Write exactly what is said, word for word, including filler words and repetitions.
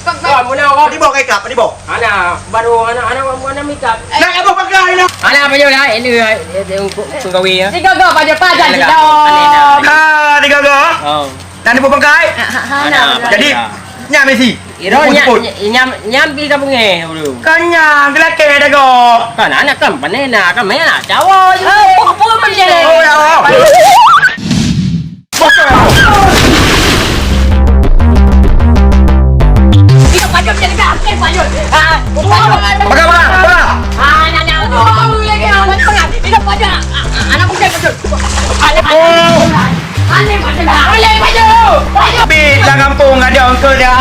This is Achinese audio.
Kau muna kau. Di bawah kai kap, di bawah. Ana baru ana ana buat buat nak makeup. Nak apa pakai nak? Ana apa je lah, ini untuk penggawe ya. Tiga go pada pada je. Ah, tiga go. Oh. Nak ni pakai? Ana. Jadi, nyak Messi. Iro nyak nyam nyam pi ka bungeh dulu. Kan nyak gelakeh dah go. Kan anak kan panena kan main nak cawa je. Oh, bukan macam ni. Oh, ya Allah. Pakai, pakai, pakai. Tapi dalam kampung ada ongkol dia.